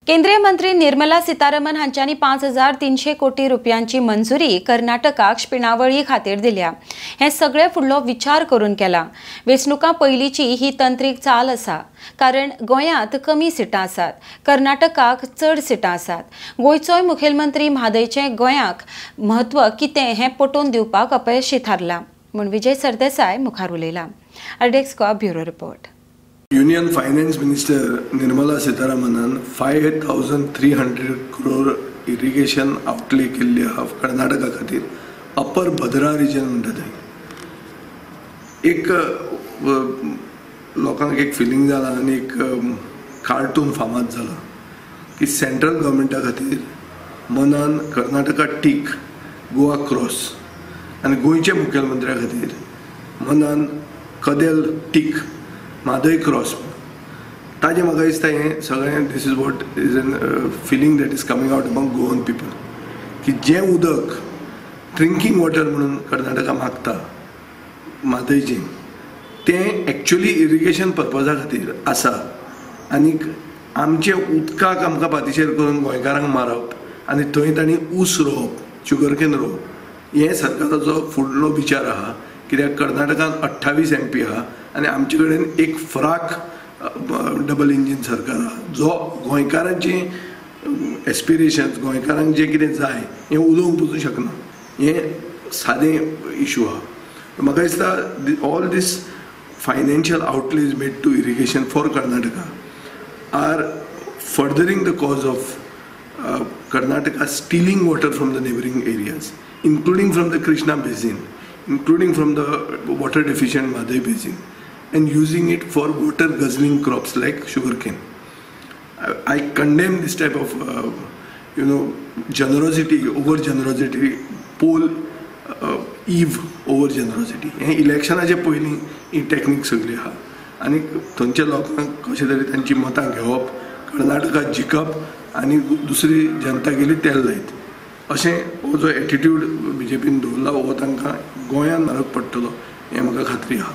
केंद्रीय मंत्री निर्मला सीतारमन हांच्यांनी 5300 कोटी रुपयांची मंजुरी कर्नाटकाक शिंपणावळी खातीर दिल्या. हे सगळे फुडलो विचार करून केला. वेंचणुकां पयलींची ही तंत्रीक चाल आसा, कारण गोंयांत कमी सिटां आसात, कर्नाटकाक चड सिटां आसात. गोंयचोय मुखेलमंत्री म्हादयचें गोंयाक म्हत्व कितें हें पटोवन दिवपाक अपयशी थारला म्हूण विजय सरदेसाय मुखार उलयला. RDX bureau report. Union Finance Minister Nirmala सीतारामनान 5300 crore irrigation outlay केल्ली आहा कर्नाटका खातीर. अपर भद्रा रिजन म्हणटा थंय एक लोकांक एक फिलींग जाला आनी एक कार्टून फामाद जाला की सेंट्रल गव्हर्मेंटा खातीर मनान कर्नाटका टीक, गोवा क्रॉस आनी गोंयच्या मुखेलमंत्र्या खातीर मनान कदेल टीक, म्हादय क्रॉस. ताजें म्हाका दिसता हें सगळें this is what is an feeling that is coming out among Goan people की जें उदक ड्रिंकींग वॉटर म्हणून कर्नाटका मागता म्हादयचें, तें एक्चुली इरिगेशन पर्पजा खातीर आसा. आनीक आमचें उदकाक आमकां पातिशेर करून गोंयकारांक मारप आनी थंय तांणी ऊस रोवप, शुगरकेन रोवप, हें सरकाराचो फुडलो विचार आहा. कित्याक कर्नाटकान 28 MP आहा आनी आमचे कडेन एक फ्राक डबल इंजीन सरकार आहा, जो गोंयकारांचे एस्पिरेशन्स, गोंयकारांक जें कितें जाय हें उलोवंक पसून शकना. हें सादें इशू आहा. म्हाका दिसता all this financial outlays made to irrigation for Karnataka are furthering the cause of Karnataka stealing water from the neighbouring areas, including from the Krishna basin, including from the water deficient Mhadei basin, and using it for water guzzling crops like sugarcane. I condemn this type of generosity, over generosity, poll eve over generosity. हें इलेक्शनाचे पयलीं ही technique सगळी आहा आनी थंयच्या लोकांक कशें तरी तांची मतां घेवप, कर्नाटका जिखप आनी दुसरी जनता गेली तेल लायत, अशें हो जो एटिट्यूड बीजेपीन दवरला हो तांकां गोंयांत म्हारग पडटलो हें म्हाका खात्री आहा.